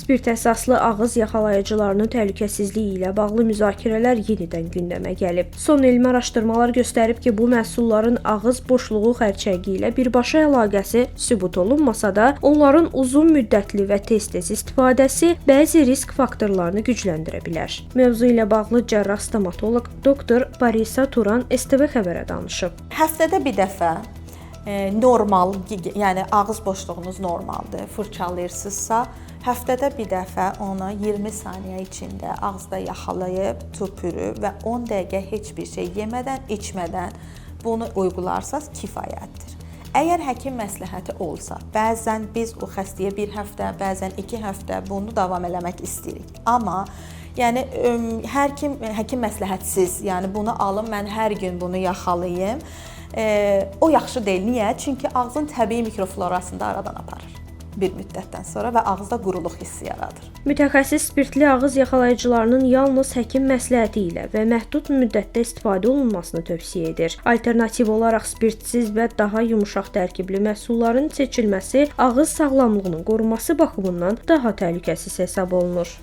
Spirt əsaslı ağız yaxalayıcılarının təhlükəsizliyi ilə bağlı müzakirələr yenidən gündəmə gəlib. Son elmi araşdırmalar göstərib ki, bu məhsulların ağız boşluğu xərçəngi ilə birbaşa əlaqəsi sübut olunmasa da, onların uzun müddətli və tez-tez istifadəsi bəzi risk faktorlarını gücləndirə bilər. Mövzu ilə bağlı cərrah stomatoloq doktor Parisa Turan STV xəbərə danışıb. Həftədə bir dəfə normal, yəni ağız boşluğunuz normaldır, fırçalayırsınızsa, həftədə bir dəfə onu 20 saniyə içində ağızda yaxalayıb, tüpürüb və 10 dəqiqə heç bir şey yemədən, içmədən bunu uyğularsaz kifayətdir. Əgər həkim məsləhəti olsa, bəzən biz o xəstəyə bir həftə, bəzən 2 həftə bunu davam eləmək istəyirik. Amma yəni hər kim həkim məsləhətsiz, yəni bunu alım, mən hər gün bunu yaxalayım. O yaxşı deyil. Niyə? Çünki ağzın təbii mikroflorasını da aradan aparır bir müddətdən sonra və ağızda quruluq hissi yaradır. Mütəxəssis spirtli ağız yaxalayıcılarının yalnız həkim məsləhəti ilə və məhdud müddətdə istifadə olunmasını tövsiyə edir. Alternativ olaraq spirtsiz və daha yumşaq tərkibli məhsulların seçilməsi ağız sağlamlığının qorunması baxımından daha təhlükəsiz hesab olunur.